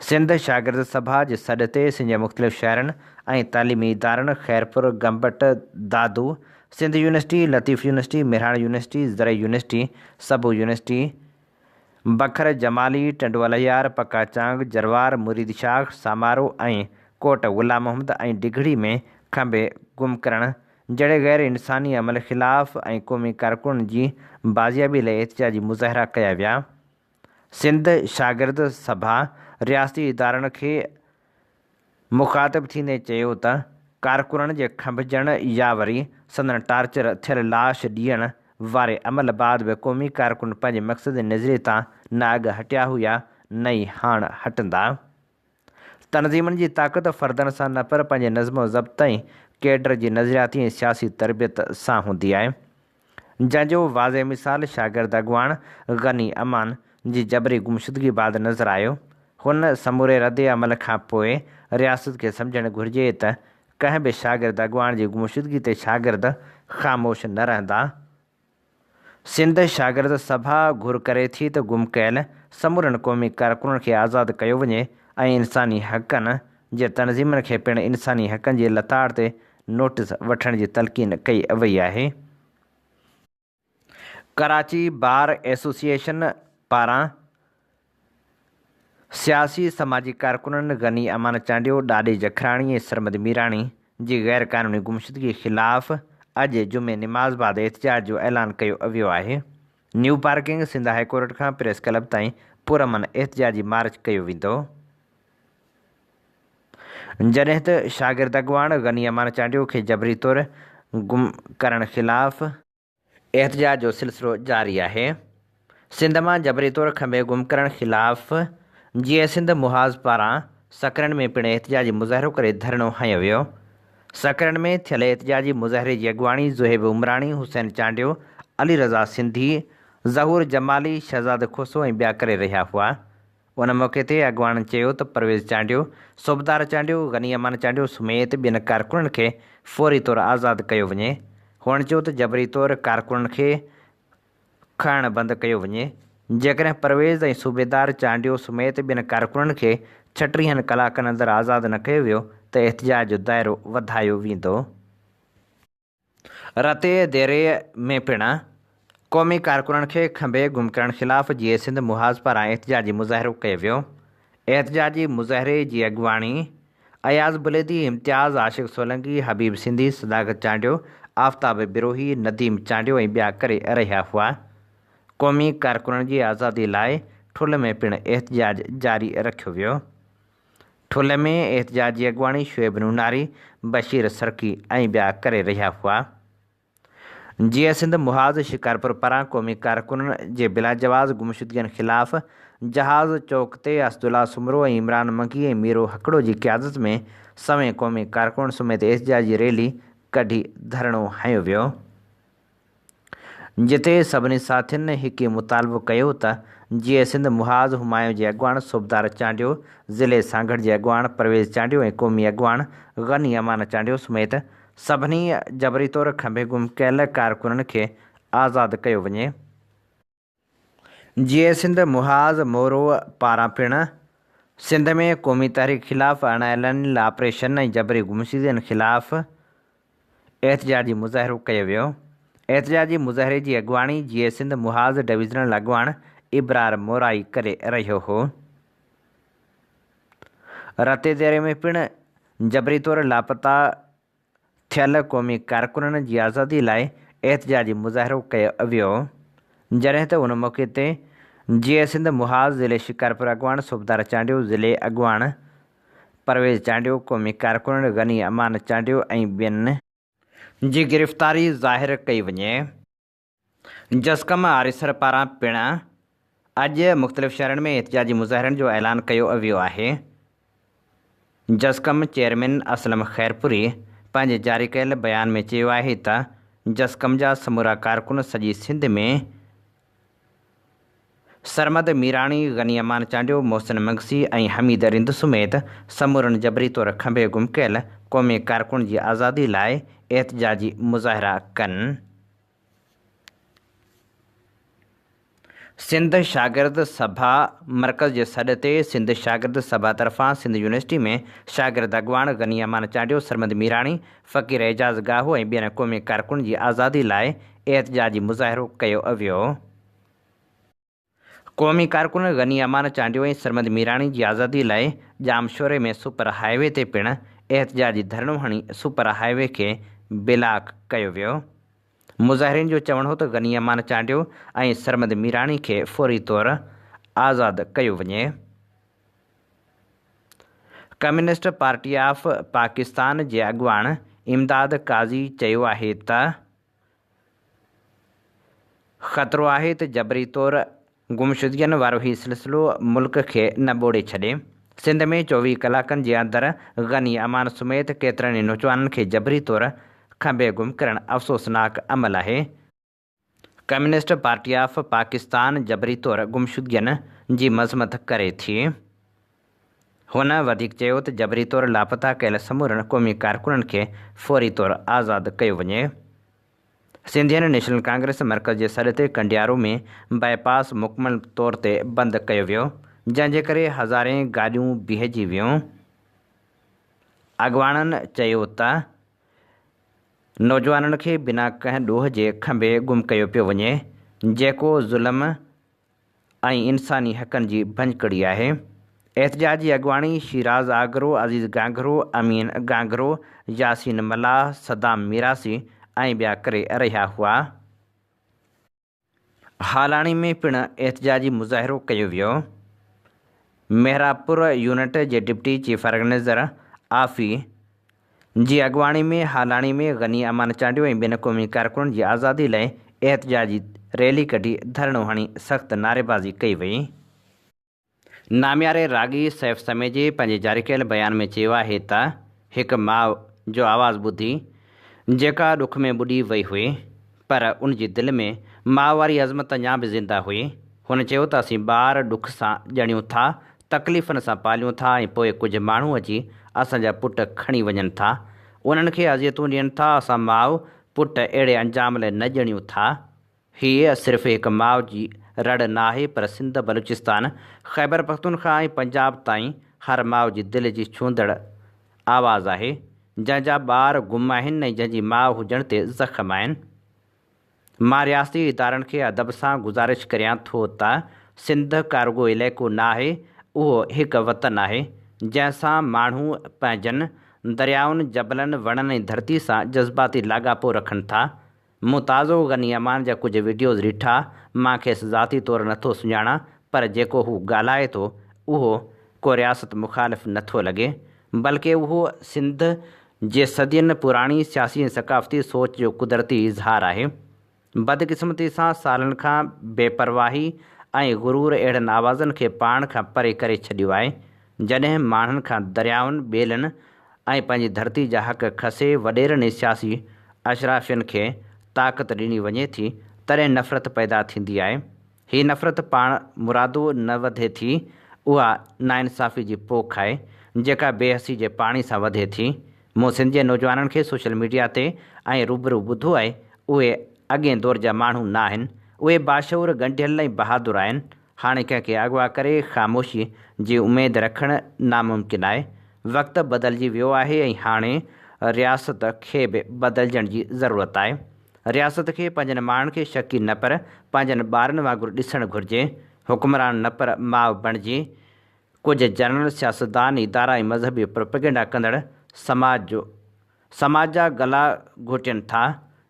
Speaker 2: سنڌ شاگرد سڀا جي سڏ تي سنڌ جي مختلف شهرن ۽ تعليمي ادارن Khairpur, Gambat, Dadu, Sindh university, Latif university, Mehran university, زرعي يونيورسٽي، سبو يونيورسٽي، بکر، جمالي، ٽنڊو الهيار، پڪا چانگ، جروار، مريد شاخ، سامارو ۽ ڪوٽ غلام محمد ۽ ڊگهڙي ۾ کنڀي گم ڪرڻ جهڙي غير انساني عمل خلاف ۽ قومي ڪارڪنن جي بازيابي لئي احتجاجي مظاهرا ڪيا ويا. سنڌ شاگرد سڀا رياستي ادارن کي مخاطب ٿيندي چيو ته ڪارڪنن جي کنڀجڻ يا وري سندن ٽارچر ٿيل لاش ڏيڻ واري عمل بعد به قومي ڪارڪن پنهنجي مقصد ۽ نظريي تان نه اڳ هٽيا هيا نه ئي هاڻ هٽندا. تنظيمن جي طاقت فردن سان نه پر پنهنجي نظم و ضبط ۽ ڪيڊر جي نظرياتي ۽ سياسي تربيت سان هوندي آهي. جنهن جو واضح مثال شاگرد اڳواڻ غني امان جي جبري گمشدگي بعد نظر آيو. هن سموري رد عمل کان پوء رياست کي سمجهڻ گهرجي ته ڪنهن به شاگرد اڳواڻ جي گمشدگي تي شاگرد خاموش نه رهندا. سنڌ شاگرد سڀا گهر ڪري ٿي ته گم ڪيل سمورن قومي ڪارڪنن کي آزاد ڪيو وڃي ۽ انساني حقن جي تنظيمن کي پڻ انساني حقن جي لتاڙ تي نوٽيس وٺڻ جي تلقين ڪئي وئي آهي. ڪراچي بار ايسوسيئيشن پاران سياسي سماجي ڪارڪنن غني امان چانڊيو، ڏاڏي جکراڻي ۽ سرمد ميراڻي جي غير قانوني گمشدگي خلاف اڄ جمعي نماز بعد احتجاج جو اعلان ڪيو ويو آهي. نيو پارڪنگ سنڌ هاء ڪورٽ کان پريس ڪلب تائين پرامن احتجاجي مارچ ڪيو ويندو. جڏهن ته شاگرد اڳواڻ غني امان چانڊيو کي جبري طور گم ڪرڻ خلاف احتجاج جو سلسلو جاري آهي. سنڌ مان جبري طور کنڀي گم ڪرڻ خلاف جيئي سنڌ محاذ پاران سڪرنڊ ۾ پڻ احتجاجي مظاهرو ڪري ڌرڻو هنيو ويو. سڪرنڊ ۾ ٿيل احتجاجي مظاهري جي اڳواڻي زوهيب عمراڻي، حسين چانڊيو، علي رضا سنڌي، ظهور جمالي، شهزاد کوسو ۽ ٻيا ڪري رهيا هئا. ان موقعي تي اڳواڻن چيو ته پرويز چانڊيو، صوبدار چانڊيو، غني امان چانڊيو سميت ٻين ڪارڪنن کي فوري طور آزاد ڪيو وڃي. هئڻ چيو ته جبري طور ڪارڪنن کي کڻڻ بند ڪيو وڃي، جيڪڏهن پرويز ۽ صوبيدار چانڊيو سميت ٻين ڪارڪنن کي ڇٽيهن ڪلاڪن اندر آزاد نه ڪيو ويو ته احتجاج جو دائرو وڌايو ويندو. رتي ديري ۾ پڻ قومي ڪارڪنن کي کنڀي گم ڪرڻ خلاف جيئي سنڌ محاذ پاران احتجاجي مظاهرو ڪيو ويو. احتجاجي مظاهري جي اڳواڻي اياز بليدي، امتياز، عاشق سولنگي، حبيب سنڌي، صداقت چانڊيو، آفتاب بروهي، نديم چانڊيو ۽ ٻيا ڪري رهيا هئا. قومي ڪارڪنن جي آزادي لاء ٺل ۾ پڻ احتجاج جاري رکيو ويو. ٺل ۾ احتجاج جي اڳواڻي شعيب نوناري، بشير سرڪي ۽ ٻيا ڪري رهيا هئا. جيئي سنڌ محاذ شڪارپور پاران قومي ڪارڪنن جي بلاجواز گمشدگين خلاف جهاز چوڪ تي اسدالله سومرو ۽ عمران منگي ۽ ميرو هڪڙو جي قيادت ۾ سوين قومي ڪارڪنن سميت احتجاجي ريلي ڪڍي ڌرڻو هنيو ويو. جتي سڀني ساٿين هڪ ئي مطالبو ڪيو ته جيئي سنڌ محاذ همايون جي اڳواڻ صوبدار چانڊيو، ضلعي سانگهڙ جي اڳواڻ پرويز چانڊيو ۽ قومي اڳواڻ غني امان چانڊيو سميت سڀني جبري طور کنڀي گم ڪيل ڪارڪنن کي آزاد ڪيو وڃي. جيئي سنڌ محاذ مورو پاران پڻ سنڌ ۾ قومي تحريڪ خلاف اڻاعلانيل آپريشن ۽ جبري گمشدگين خلاف احتجاجي مظاهرو ڪيو ويو. احتجاجي مظاهري جي اڳواڻي جيئي سنڌ محاذ ڊويزنل اڳواڻ ابرار مورائي ڪري رهيو هو. رتيديري ۾ پڻ جبري طور لاپتا ٿيل قومي ڪارڪنن جي آزادي لاء احتجاجي مظاهرو ڪيو ويو، جڏهن ته ان موقعي تي جيئي سنڌ محاذ ضلعي شڪارپور اڳواڻ صوبدار چانڊيو، ضلعي اڳواڻ پرويز چانڊيو، قومي ڪارڪنن غني امان چانڊيو ۽ ٻين جي گرفتاري ظاهر ڪئي وڃي. جسقم آريسر پاران پڻ اڄ مختلف شهرن ۾ احتجاجي مظاهرن جو اعلان ڪيو ويو آهي. جسقم چيئرمين اسلم خيرپوري پنهنجي جاري ڪيل بيان ۾ چيو آهي ته جسقم جا سمورا ڪارڪن سڄي سنڌ ۾ سرمد ميراڻي، غني امان چانڊيو، محسن منگسي ۽ حميد رند سميت سمورن جبري طور کنڀي گم ڪيل قومي ڪارڪن جي آزادي لاء احتجاجي مظاهرا ڪن. سنڌ شاگرد سڀا مرڪز جي سڏ تي سنڌ شاگرد سڀا طرفان سنڌ يونيورسٽي ۾ شاگرد اڳواڻ غني امان چانڊيو، سرمد ميراڻي، فقير اعجاز ڳاهو ۽ ٻين قومي ڪارڪنن جي آزادي لاء احتجاجي مظاهرو ڪيو ويو. قومي ڪارڪن غني امان چانڊيو ۽ سرمد ميراڻي جي آزادي لاء ڄامشوري ۾ سپر هاء وي تي پڻ احتجاجي ڌرڻو هڻي سپر هاء وي کي بلاڪ ڪيو ويو. مظاهرين جو چوڻ هو ته غني امان چانڊيو ۽ سرمد ميراڻي کي فوري طور آزاد ڪيو وڃي. ڪميونسٽ پارٽي آف پاڪستان جي اڳواڻ امداد قاضي چيو آهي ته خطرو آهي ته جبري طور گمشدگين وارو هي سلسلو ملڪ کي نه ٻوڙي ڇڏي. سنڌ ۾ 24 ڪلاڪن جي اندر غني امان سميت ڪيترن ئي نوجوانن کي جبري طور کنڀي گم ڪرڻ افسوسناڪ عمل آهي. ڪميونسٽ پارٽي آف پاڪستان جبري طور گمشدگين جي مذمت ڪري ٿي. هن وڌيڪ چيو ته جبري طور لاپتا ڪيل سمورن قومي ڪارڪنن کي فوري طور آزاد ڪيو وڃي. سنڌين نيشنل ڪانگريس مرڪز جي سڏ تي ڪنڊيارو ۾ باء پاس مڪمل طور تي بند ڪيو ويو، جنهن جي ڪري هزارين گاڏيون بيهجي ويون. اڳواڻن چيو ته نوجوانن کي بنا ڪنهن ڏوهه جي کنڀي گم ڪيو پيو وڃي، جيڪو ظلم ۽ انساني حقن جي ڀڃڪڙي آهي. احتجاج جي اڳواڻي شيراز آگرو، عزيز گانگهرو، امين گانگهرو، ياسين ملاح، صدام ميراسي ۽ ٻيا ڪري رهيا هئا. هالاڻي ۾ پڻ احتجاجي مظاهرو ڪيو ويو. محرابپور يونٽ جي ڊپٽي چيف آرگنائيزر عافي جي اڳواڻي ۾ هالاڻي ۾ غني امان چانڊيو ۽ ٻين قومي ڪارڪنن جي آزادي لاء احتجاجي ريلي ڪڍي ڌرڻو هڻي سخت نعريبازي ڪئي وئي. نامياري راڳي سيف سميجي پنهنجي جاري ڪيل بيان ۾ چيو آهي ته هڪ ماء جو آواز ٻڌي جيڪا ڏک ۾ ٻڏي وئي هئي پر ان جي دل ۾ ماء واري عظمت اڃا به زنده هئي. هن چيو ته اسين ٻار ڏک سان ڄڻيون ٿا، تڪليفن سان پاليون ٿا ۽ پوء ڪجهه ماڻهو اچي اسان جا پٽ کڻي وڃن ٿا. انهن کي اذيتون ڏين ٿا. اسان ماء پٽ اهڙي انجام لاء نه ڄڻيون ٿا. هيء صرف هڪ ماء جي رڙ نه آهي پر سنڌ، بلوچستان، خيبرپختونخواهه ۽ پنجاب تائين هر ماء جي دل جي ڇهندڙ آواز آهي، جنهن جا ٻار گم آهن ۽ جنهن جي ماء هجڻ تي زخم آهن. مان رياستي ادارن کي ادب سان گذارش ڪريان ٿو ته سنڌ ڪا رڳو علائقو نه آهي، اهو هڪ وطن آهي، جنهن سان ماڻهو پنهنجن دريائن، جبلن، وڻن ۽ ڌرتي سان جذباتي لاڳاپو رکن ٿا. مون تازو غني امان جا ڪجهه وڊيوز ڏٺا، مان کيس ذاتي طور نٿو سڃاڻان پر جيڪو هو ڳالهائي ٿو اهو ڪو رياست مخالف نٿو لڳي، بلڪه اهو سنڌ جي صدين پراڻي سياسي ۽ ثقافتي سوچ جو قدرتي اظهار آهي. بدقسمتي سان سالن کان بي پرواهي ۽ غرور اهڙن آوازن کي پاڻ کان پري ڪري ڇڏيو آهي. جڏهن ماڻهن کان دريائن، ٻيلن ۽ پنهنجي ڌرتي جا حق کسي وڏيرن ۽ سياسي اشرافين کي طاقت ڏني وڃي ٿي، تڏهن نفرت پيدا ٿيندي آهي. هي نفرت پاڻ مرادو نه وڌي ٿي، اها ناانصافي جي پوک آهي، جيڪا بي حسي جي پاڻي سان وڌي ٿي. مون سنڌ جي نوجوانن کي سوشل ميڊيا تي ۽ روبرو ٻڌو آهي، اهي اڳئين دور جا ماڻهو نه آهن. اهي باشعور، ڳنڍيل ۽ بهادر آهن. هاڻي ڪنهن کي اغوا ڪري خاموشي جي اميد رکڻ ناممڪن آهي. وقت بدلجي ويو آهي ۽ هاڻي رياست کي به بدلجڻ جي ضرورت آهي. رياست کي پنهنجن ماڻهن کي شڪي نه پر پنهنجن ٻارن وانگر ڏسڻ گهرجي، حڪمران نه پر ماء بڻجي، ڪجهه جنرل سياستدان، ادارا ۽ مذهبي پروپيگنڊا ڪندڙ سماج جو سماج جا گلا گهوٽين ٿا،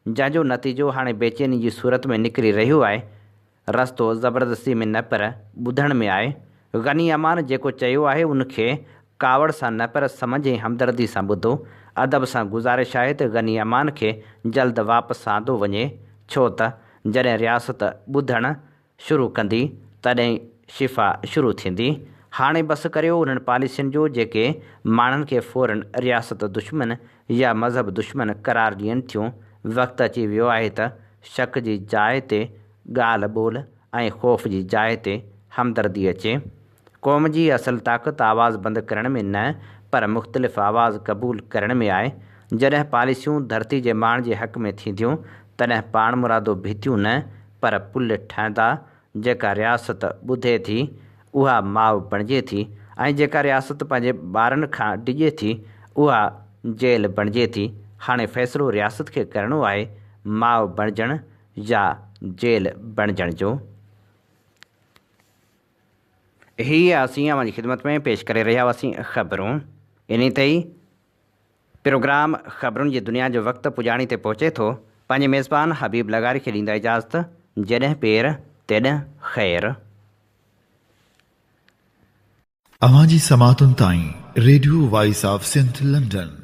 Speaker 2: جنهن جو نتيجو هاڻي بيچيني جي صورت ۾ نڪري رهيو آهي، رستو زبردستي ۾ نه پر ٻڌڻ ۾ آهي. غني امان جيڪو چيو آهي ان کي ڪاوڙ سان نه پر سمجهه ۽ همدردي سان ٻڌو. ادب سان گذارش آهي ته غني امان کي جلد واپس آندو وڃي ڇو ته جڏهن رياست ٻڌڻ شروع ڪندي تڏهن شفا شروع ٿيندي. هاڻي بس ڪريو انهن پاليسين جو جيڪي ماڻهن کي فورن رياست دشمن يا مذهب دشمن قرار ڏين ٿيون، وقت اچي ويو آهي ته شڪ جي جاء تي ڳالهه ٻولهه ۽ خوف جي جاء تي همدردي اچي. قوم جي اصل طاقت آواز بند ڪرڻ ۾ نه پر مختلف آواز قبول ڪرڻ ۾ آهي. جڏهن پاليسيون ڌرتي جي ماڻهن جي حق ۾ ٿينديون تڏهن پاڻمرادو ڀتيون نه پر پل ٺهندا جيڪا رياست ٻڌي ٿي، اها ماء بڻجي ٿي ۽ جيڪا رياست پنهنجي ٻارن کان ڊڄي ٿي، اها جيل بڻجي ٿي. هاڻي فيصلو رياست کي ڪرڻو آهي، ماء بڻجڻ يا جيل بڻجڻ جو. هي اسين اوهان جي خدمت ۾ پيش ڪري رهيا هئاسين خبرون. انهي تي ئي پروگرام خبرن جي دنيا جو وقت پڄاڻي تي پهچي ٿو. پنهنجي ميزبان حبيب لغاري کي ڏيندا اجازت، جيڏهن پير تيڏهن خير.
Speaker 1: اوهان جي سماعتن تائين radio voice of Sindh London.